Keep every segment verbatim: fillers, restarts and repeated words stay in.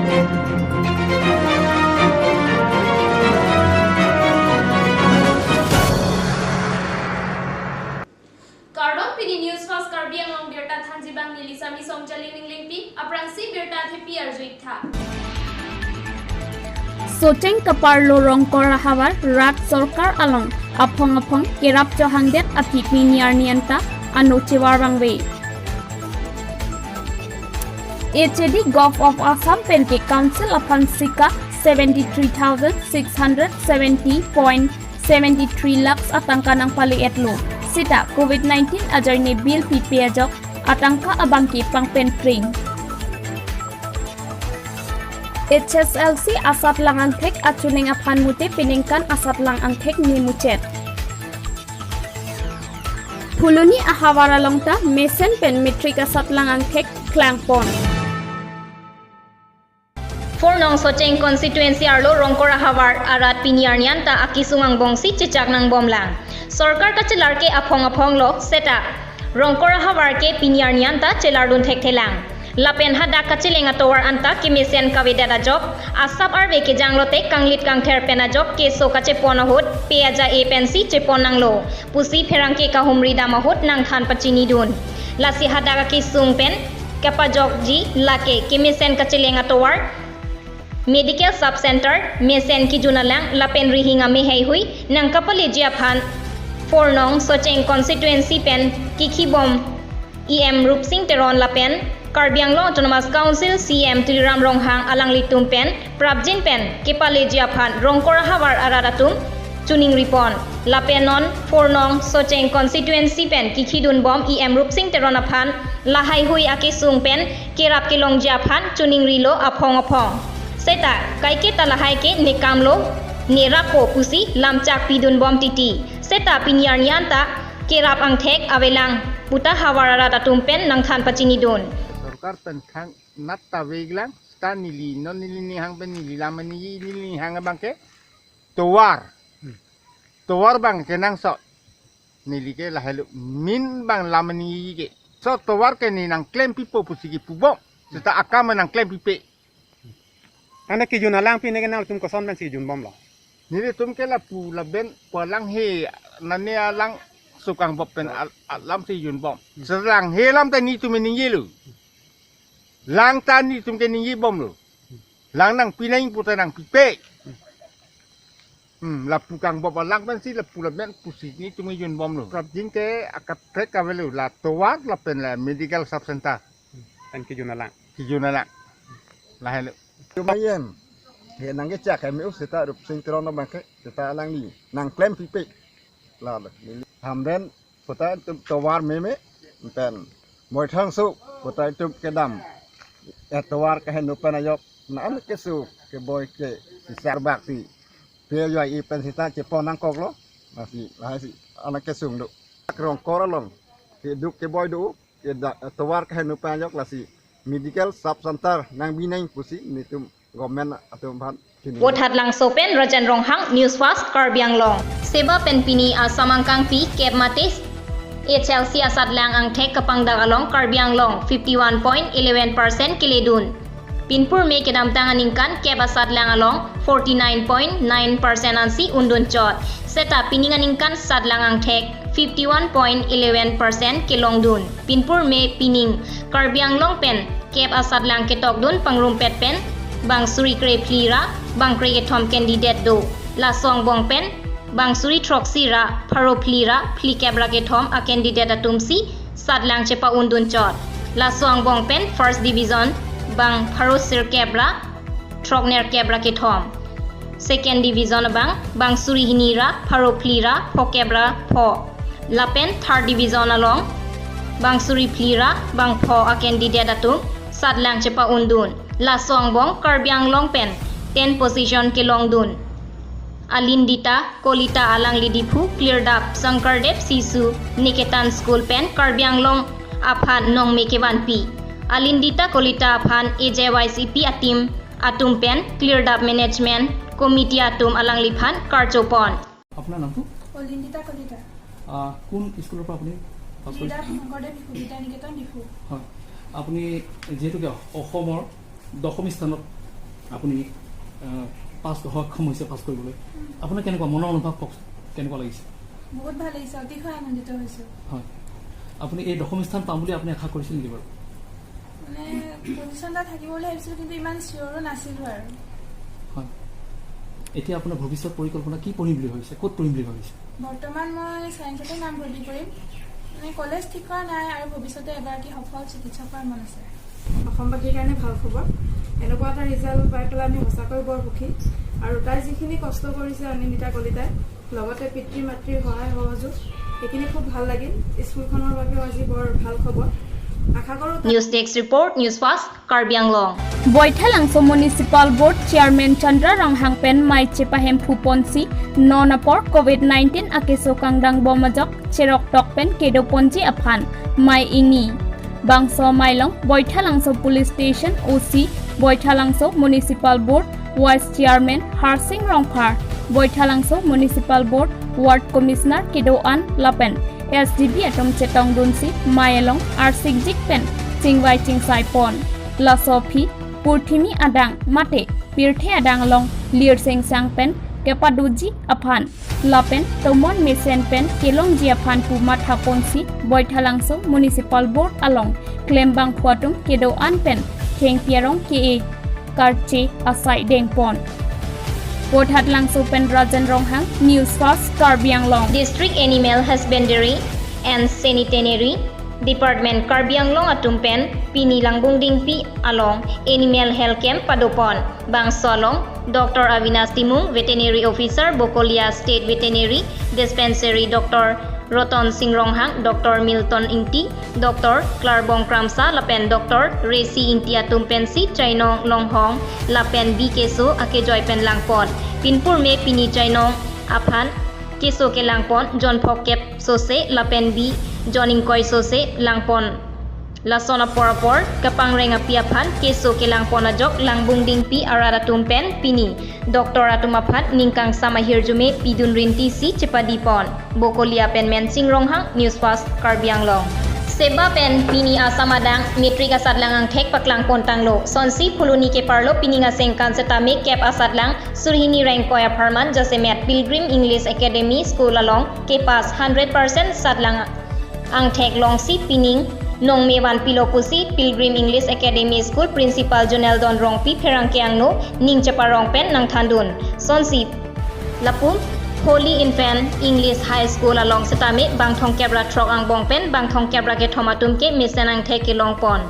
Kardom, pini News Fast Karbi Anglong birta thanji abang neli Sami Songchali Ninglengpi, aphrangsi birta thepi arjuik tha. Socheng kaparlo Rongkor ahavar, rat sorkar along aphong aphong kerap chohangdet aphi pini arni anta ano chevar vangve. H A D Govt. of Assam pen ke Council aphan sika seventy three thousand six hundred seventy point seventy three lakhs atangka nangpale-etlo. Seta Covid nineteen ajoine bill pipe ajok atangka abangke pangpen pring. H S L C asatlang angthek achuning aphan mute peningkan asatlang angthek ni muchet. Phuloni ahavar along ta mesen pen matric asatlang angthek klangpon. Four nong Socheng constituency arlo Rongkor ahavar arat pini arni anta akesung angbongsi chechak nangbomlang. Sorkar kachelar ke aphong aphong lo seta Rongkor ahavar ke pini arni anta chelardun thekthelang. Lapen hadak kacheleng atovar anta kemesen kavedet ajok, asap arve kejang lote kanglit kangther pen ajok keso kachepon ahut pe aja-e pensi chepon nanglo pusi pherangke kahumri dam ahut nangthan pachinidun. Lasi hadak akesung pen kapajokji lake kemesen kacheleng atovar, medical sub center, mesen kejun alang lapen rihing amei heihui nangkapaleji aphan Four nong Socheng constituency pen kikhibom E M Rupsing Teron lapen Karbi Anglong Autonomous Council C E M Tuliram Ronghang alanglitum pen prapjin pen kepaleji aphan Rongkor ahavar arat atum chuningripon. Lapen non Four nong Socheng constituency pen kikhidunbom E M Rupsing Teron aphan lahaihui akesung pen kerap kelongji aphan chuningrilo aphong aphong. Seta kaike ta lahai ke nekamlo, nerappo pusi lamchak pidunbom titi. Seta pini arni anta kerap angthek avelang puta havar arat atum pen nangthan pachinidun. Sorkar pen khang nat ta veklang, ta neli, non neli ninghang pen neli lam neli, neli ninghang abangke tovar. Hmm. Tovar abangke nangsot. Neli ke lahelo min abang lam neli ke. So tovar ke ne nangklempipo pusi kepubom. Seta akam nangklempipe. Ane kejun alang pine ke nangtum koson pensi junbomlo? Nelitum ke lapu laben pu alanghe, nane alang sukang bop pen al-, alamsi junbom. Selanghe alam ta netum ningjelo. Lang ta netum ke ningjebomlo. Lang nangpi nang puta nangpipe. Hmm, lapu kangbop alang pensi lapu laben pusi netum junbomlo. Prapjin ke akaprek kavelo, la tovar lapen la medical sub center. Pen kejun alang. Kejun alang. Lahelo. Cuma yen. He nangkechak kami uh seta Rupsing Teron abangke, seta alangli nangklempipe. Lalo. Hamren puta itum tovar meme pen moithangso puta itum kedam. E tovar kehenu pen ajok nang keso keboi ke sisar bak si. Pe joi e pen seta chepon nangkoklo. Lasi, lahai si, anak kesung do. Rongkor along keduk keboi do. Ke da-, tovar kehenu pen ajok lasi medical sub center nangbi nang pusi netum government atum aphan chini. Vothatlangso pen Rajan Ronghang, News Fast Karbi Anglong. Seba pen pini asamangkangpi kep mate H L C asatlang angthek kapangdak along Karbi Anglong fifty one point eleven percent keledun. Pinpur me kedamtang aningkan kep asatlang along forty nine point nine percent ansi undun chot. Seta pining aningkan satlang angthek fifty one point eleven percent kelongdun. Pinpur me pining Karbi Anglong pen kep asatlang ketokdun pangrumpet pen bang suri krephli ra bang krekethom candidate do. Laso angbong pen bang suri throksi ra pharo phli ra phlikep ra kethom a candidate atumsi satlang chepa-undun chot. Laso angbong pen first division bang pharo sirkep ra throknerkep ra kethom. Second division abang bang suri hini ra pharo phli ra phokep ra pho. Lapen third division along bang suri phli ra bang pho a candidate atum satlang chepa-undun. Laso angbong Karbi Anglong pen ten position kelongdun. Alindita Kolita alangli Diphu Klirdap Sankardev Sishu Niketan School pen Karbi Anglong aphan nongme kevanpi. Alindita Kolita aphan A J Y C P a team atum pen Klirdap Management Committee atum alangliphan karchopon. আপোনাৰ নামটো? অলিন্দিতা কলিতা। আহ, কোন স্কুলৰ পৰা আপুনি পাছ কৰিছে? লিডাৰ শংকৰদেৱ শিশু বিদ্যা নিকেতন ডিফু। হয়। আপুনি যিহেতুকে অসমৰ দশম স্থানত আপুনি পাছ সক্ষম হৈছে পাছ কৰিবলৈ। আপোনাৰ কেনেকুৱা মনৰ অনুভৱ কওক, কেনেকুৱা লাগিছে? বহুত ভাল লাগিছে, অতিশয় আনন্দিত হৈছোঁ। হয়, আপুনি এই দশম স্থান পাম বুলি আপুনি আশা কৰিছিল নেকি বাৰু? মানে পজিশ্যন এটা থাকিব বুলি ভাবিছিলোঁ, কিন্তু ইমান চিয়ৰো নাছিলোঁ আৰু। হয়, এতিয়া আপোনাৰ ভৱিষ্যত পৰিকল্পনা কি পঢ়িম বুলি ভাবিছে, ক'ত পঢ়িম বুলি ভাবিছে? বৰ্তমান মই ছায়েন্সতে নামভৰ্তি কৰিম। মানে কলেজ ঠিক কৰা নাই আৰু ভৱিষ্যতে এগৰাকী সফল চিকিৎসক হোৱাৰ মন আছে। অসমবাসীৰ কাৰণে ভাল খবৰ। এনেকুৱা এটা ৰিজাল্ট পাই পেলাই আমি সঁচাকৈ বৰ সুখী। আৰু তাই যিখিনি কষ্ট কৰিছে অনিন্দিতা কলিতাই, লগতে পিতৃ মাতৃৰ সহায় সহযোগ, সেইখিনি খুব ভাল লাগিল। স্কুলখনৰ বাবেও আজি বৰ ভাল খবৰ। আশা কৰোঁ News Desk Report, News Fast, Karbi Anglong. Baithalangso Municipal Board Chairman Chandra Ronghang pen mei chepahemphu ponsi non apor covid nineteen akeso kangdang bom ajok cherok tok pen kedo ponji aphan mei ingni. Bangso mei along Baithalangso Police Station O C, Baithalangso Municipal Board Vice Chairman Harsing Rongphar, Baithalangso Municipal Board Ward Commissioner kedo-an lapen S D B atum chetongdunsi mei along arsikjik pen chingvai chingsai pon. Laso aphi purthimi adang mate pirthe adang along lir sengsang pen kepadoji aphan lapen tomon mesen pen kelongji aphan pu matha ponsi Baithalangso Municipal Board along klembangphu atum kedo-an pen thengpi arong ke-e karche asai dengpon. Vothatlangso pen Rajan Ronghang, News Fast, Karbi Anglong. District Animal Husbandry and Sanitary Department Karbi Anglong atum pen pini Langbung Dingpi along Animal Health Camp padopon. Bangso along Doctor Avinash Timung, Veterinary Officer, Bokolia State Veterinary Dispensary, Doctor Roton Sing Ronghang, Doctor Milton Ingti, Doctor Klarbong Kramsa lapen Doctor Resi Ingti atum pensi chainong longhong lapen bi keso akejoi pen langpon. Pinpur me pini chainong aphan keso kelangpon jon phokep sose lapen bi jon ingkoi sose langpon. Lason apor apor kapangreng api aphan keso kelangpon ajok Langbung Dingpi arat atum pen pini doctor atum aphan ningkangsam ahirjume pidun rintisi chepadipon. Bokolia pen Mensing Ronghang, News Fast, Karbi Anglong. Seba pen pini Assam adang matric asatlang angthek paklangpon tanglo. Sonsi Phuloni keparlo pining asengkan setame kep asatlang surhini rengkoi apharman jasemet Pilgrim English Academy School along kepass hundred percent satlang angthek longsi pining nongme vanpilo pusi Pilgrim English Academy School Principal Jonel Don Rongpi pherangke angno ning cheparong pen nangthandun. Sonsi lapu Holy Infant English High School along setame bangthong kep ra throk angbong pen bangthong kep ra kethom atum ke mesen angthek kelongpon.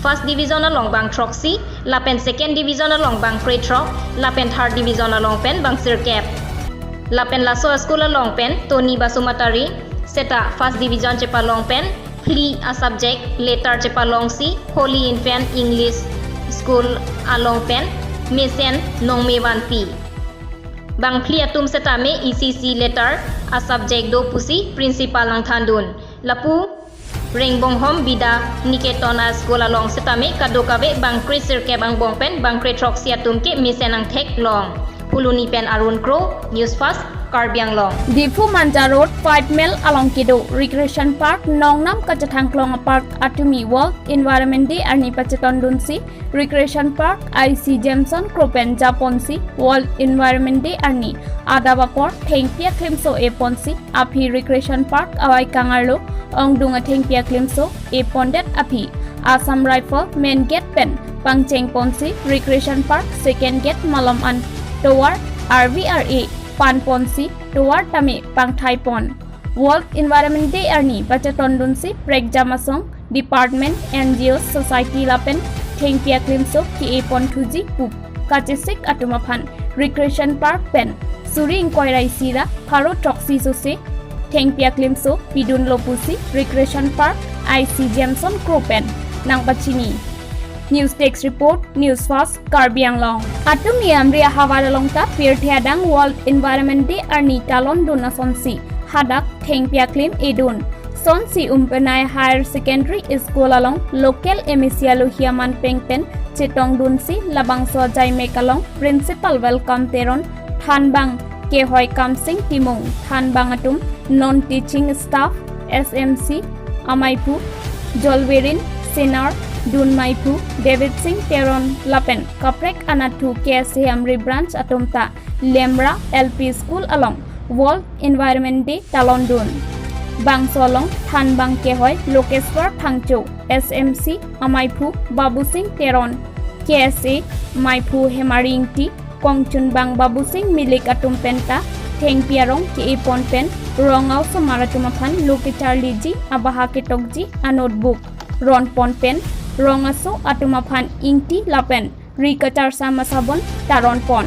First division along bang throksi lapen second division along bang kre throk lapen third division along pen bang sirkep. Lapen laso school along pen Tony Basumatary seta first division chepalong pen phli a subject letter chepalongsi Holy Infant English School along pen mesen nongme vanpi. Bang phli atum setame E C C letter a subject do pusi principal nangthandun. Lapu Rengbonghom Bida Niketon a school along setame kadokave bang kre sirkep angbong pen bang kre throksi atum ke mesen angthek long. Phuloni pen Arun Kro, News Fast, Karbi Anglong. Diphu Manja Road five mile along kedo Recreation Park nongnam kachethangklong apark atumi World Environment Day arni pachetondunsi Recreation Park I C Jameson Kro pen japonsi World Environment Day arni adap apor thengpi aklimso eponsi aphi Recreation Park awai kangarlo ongdung athengpi aklimso epondet aphi Assam Rifle main gate pen pangcheng ponsi Recreation Park second gate malom an tovar R V R A pan ponsi tovar tame pangthai pon. World Environment Day arni pachetondunsi prekjam asong department, N G O, society lapen thengpi aklimso ke-e ponthuji pu kachesik atum aphan Recreation Park pen suri ingkoi ra isi ra pharo throksi sose thengpi aklimso pidunlo pusi Recreation Park I C Jameson Kro pen nangpachini. News Desk Report, News Fast, Karbi Anglong. Atumi Amri ahavar along ta pirthe adang World Environment Day arni talondun asonsi hadak thengpi aklim edun. Sonsi Umpenai Higher Secondary School along local M A C alohi aman peng pen chetongdunsi labangso ajaimek along Principal Welcome Teron, thanbang Kehoi Kamsing Timung, thanbang atum, non teaching staff, S M C, amaiphu, Jolverin, Senar, Dun Maiphu, David Singh Teron lapen kaprek anatthu K S A Amri Branch atum ta Lemra L P School along World Environment Day talon dun. Bangso along thanbang kehoi Lokeswar Phangcho, S M C amaiphu Babu Singh Teron, K S A maiphu Hemari Ingti, kongchunbang Babu Singh Milik atum penta thengpi arong ke-epon pen rong aosomar atum aphan lo kecharliji abaha ketokji a-notebook ronpon pen rong aso atum aphan ingti lapen ri kacharsam asabon ta ronpon.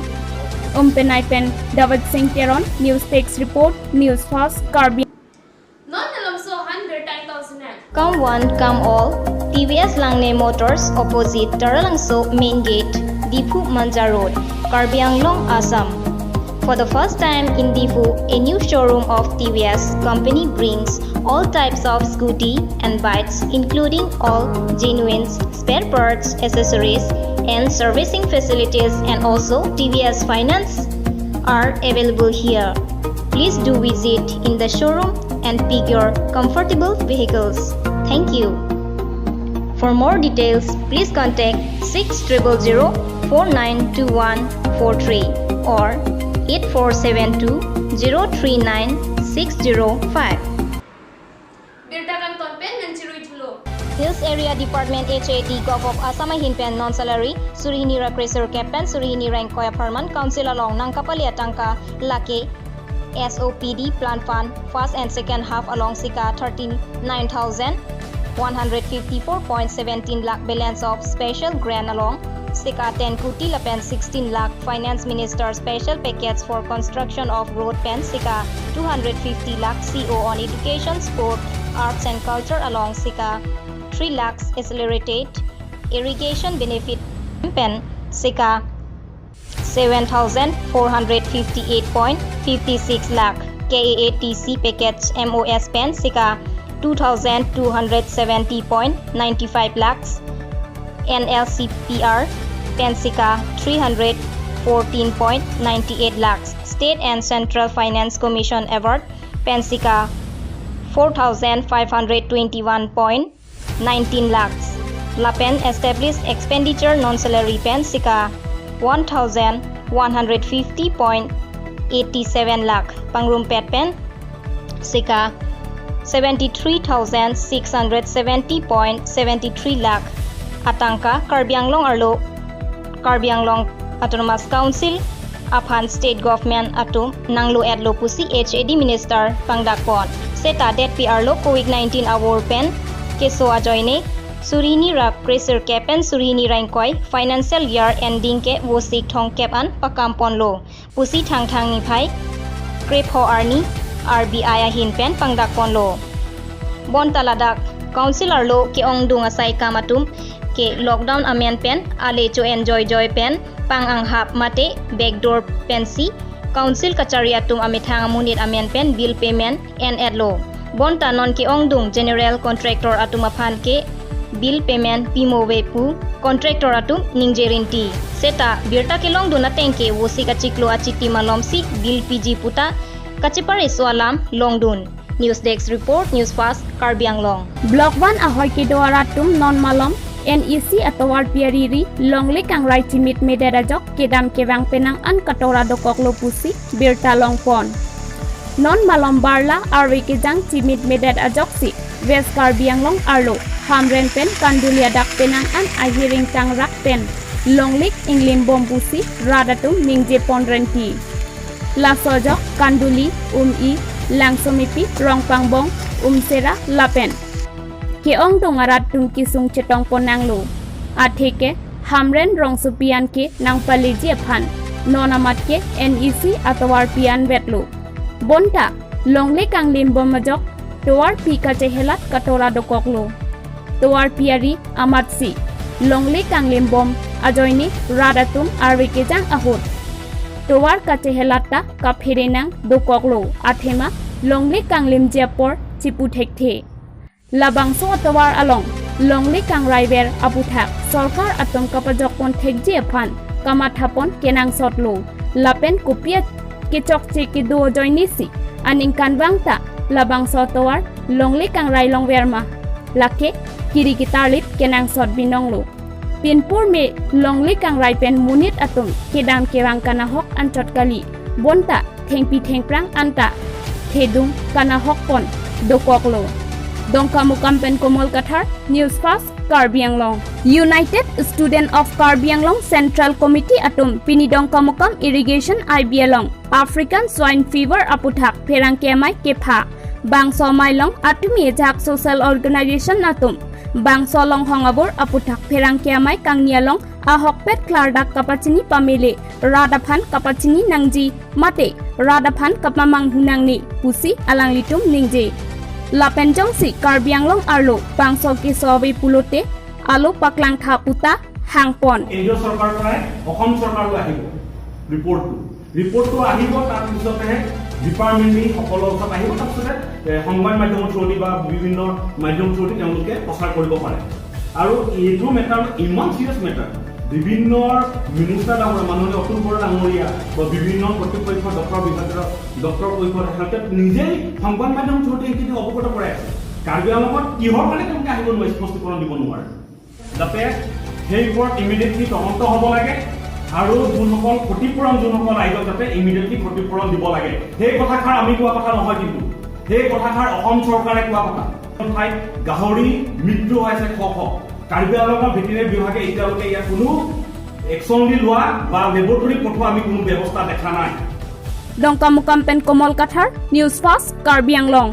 Umpenai pen David Singh Teron, News Desk Report, News Fast, Karbi. Non alomso han birta ingtong sinang. Come one, come all. T V S Langne Motors, opposite Taralangso Main Gate, Diphu Manja Road, Karbi Anglong, Assam. For the first time in Diphu, a new showroom of T V S company brings all types of scooty and bikes, including all genuine spare parts, accessories, and servicing facilities, and also T V S finance are available here. Please do visit in the showroom and pick your comfortable vehicles. Thank you. For more details, please contact six triple zero four nine two one four three or eight four seven two zero three nine six zero five. Birta kangton pen nangchirui thulo. Hills Area Department, H A D, Govt. of Assam ahin pen non salary suri hini ra kre sirkep pen suri hini ra ingkoi apharman Council along nangkapale atangka lake S O P D, Plant Fund, first and second half along sika thirty-nine thousand one hundred fifty-four point seventeen lakh, balance of special grant along sika ten koti lapen sixteen lakh, Finance Minister special package for construction of road pen sika two hundred fifty lakh, C O on education, sport, arts and culture along sika three lakhs, accelerated irrigation benefit pen sika seven thousand four hundred fifty-eight point fifty-six lakh, K A A T C package M O S pen sika two thousand two hundred seventy point nine five lakhs, N L C P R pen sika three hundred fourteen point nine eight lakhs, State and Central Finance Commission award pen sika four thousand five hundred twenty-one point nineteen lakhs. Lapen established expenditure non salary pen sika one thousand one hundred fifty point eighty-seven lakh. Pangrumpet pen sika seventy-three thousand six hundred seventy point seventy-three lakh atangka Karbi Anglong arlo Karbi Anglong Autonomous Council aphan State Government atum nanglo-etlo pusi H A D Minister pangdakpon. Seta detpi arlo Covid nineteen avur pen keso ajoine suri hini ra kre sirkep pen suri hini ra ingkoi financial year ending ke vosik thomkep an pakamponlo pusi Thangthang niphai krepho arni R B I ahin pen pangdakponlo. Bonta ladak Council arlo ke-ongdung asai kam atum ke lockdown amen pen ale cho-enjoy joy pen pang anghap mate backdoor pensi Council kachari atum amethang amonit amen pen bill payment en-etlo. Bonta non ke-ongdung general contractor atum aphan ke bill payment pimo ave pu contractor atum ningje rinti. Seta birta kelongdun ateng ke vosik achiklo achitim malomsi bill piji puta kachepareso alam longdun. News Desk Report, News Fast, Karbi Anglong. Block one ahoi kedo arat atum non malom N E C atovar pi ari ri longle kangrai chimit medet ajok kedam kevang penang an katora dokoklo pusi birta longpon. Non malom barla arve kejang chimit medet ajoksi West Karbi Anglong arlo Hamren pen Kanduli adak penang an ahiring tangrak pen longle inglimbom pusi rat atum ningjepon renti. Laso ajok Kanduli, Umi, Langsomepi, Rongpangbong, Umsera lapen ke-ongdung arat atum kesung chetongpon nanglo. Atheke Hamren rongsopi an ke nangpaleji aphan non amat ke N E C atovar pi anvetlo. Bonta longle kanglimbom ajok tovar pi kachehelat katora dokoklo. Tovar pi ari amatsi longle kanglimbom ajoine rat atum arve kejang ahut tovar kachehelat ta kaphere nang dokoklo, athema longle kanglimji apor chipu thekthe. Labangso atovar along longle kangraiver aputhak sorkar atum kapajokpon thekji aphan kamathapon kenangsotlo. Lapen kopi kechokche kedo ajoinesi aningkanvang ta labangso atovar longle kangrai longver ma? Lake kiri ketarlip kenangsot binong lo. Pinpur me longle kangrai pen monit atum kedam kerang kanahok anchot kali. Bonta thengpi thengphrang anta thedung kanahok pon dokok lo. Dongkamukam pen Komol Kathar, News Fast, Karbi Anglong. United Student of Karbi Anglong Central Committee atum pini Dongkamukam Irrigation I B along African Swine Fever aputhak pherangke amei kepha. Bangso amei along atumi ajahak social organization atum bangso along hong abor aputhak pherangke amei kangni along ahokpet klardak kapachini pamele rat aphan kapachini nangji mate rat aphan kapamanghu nangne pusi alanglitum ningje. Lapen jongsi Karbi Anglong arlo bangso keso ave pulote alo paklangtha puta hangpon. কেন্দ্ৰীয় চৰকাৰৰ পৰাই অসম চৰকাৰলৈ আহিব ৰিপৰ্টটো। ৰিপৰ্টটো আহিব, তাৰ পিছতেহে ডিপাৰ্টমেণ্টলি সকলৰ ওচৰত আহিব, তাৰপিছতে এ, সংবাদ মাধ্যমৰ থ্ৰুদি বা বিভিন্ন মাধ্যম থ্ৰুদি তেওঁলোকে প্ৰচাৰ কৰিব পাৰে। আৰু এইটো মেটাৰ ইমান চিৰিয়াছ মেটাৰ, বিভিন্ন মিনিষ্টাৰ ডাঙৰীয়া, মাননীয় অতুল বৰা ডাঙৰীয়া বা বিভিন্ন কৰ্তৃপক্ষ, ডক্টৰ বিভাগৰ ডক্টৰ পক্ষ সিহঁতে নিজেই সংবাদ মাধ্যম থ্ৰুদি এইখিনি অৱগত কৰাই আছে। কাৰ্বি আংলঙত কিহৰ কাৰণে তেওঁলোকে আহিব নোৱাৰে, স্পষ্টীকৰণ দিব নোৱাৰে। যাতে সেই ওপৰত ইমিডিয়েটলি তদন্ত হ'ব লাগে আৰু যোনসকল ক্ষতিপূৰণ, যোনসকল ৰাইজক যাতে ইমিডিয়েটলি ক্ষতিপূৰণ দিব লাগে। সেই কথাষাৰ আমি কোৱা কথা নহয়, কিন্তু সেই কথাষাৰ অসম চৰকাৰে কোৱা কথা। ঠাইত গাহৰি মৃত্যু হৈছে শ শ। কাৰ্বি আংলঙৰ ভেটেৰিনেৰী বিভাগে এতিয়ালৈকে ইয়াত কোনো একশ্যন দি লোৱা বা লেবৰেটৰী পঠোৱা আমি কোনো ব্যৱস্থা দেখা নাই। Dongkamukam pen Komol Kathar, News Fast, Karbi Anglong.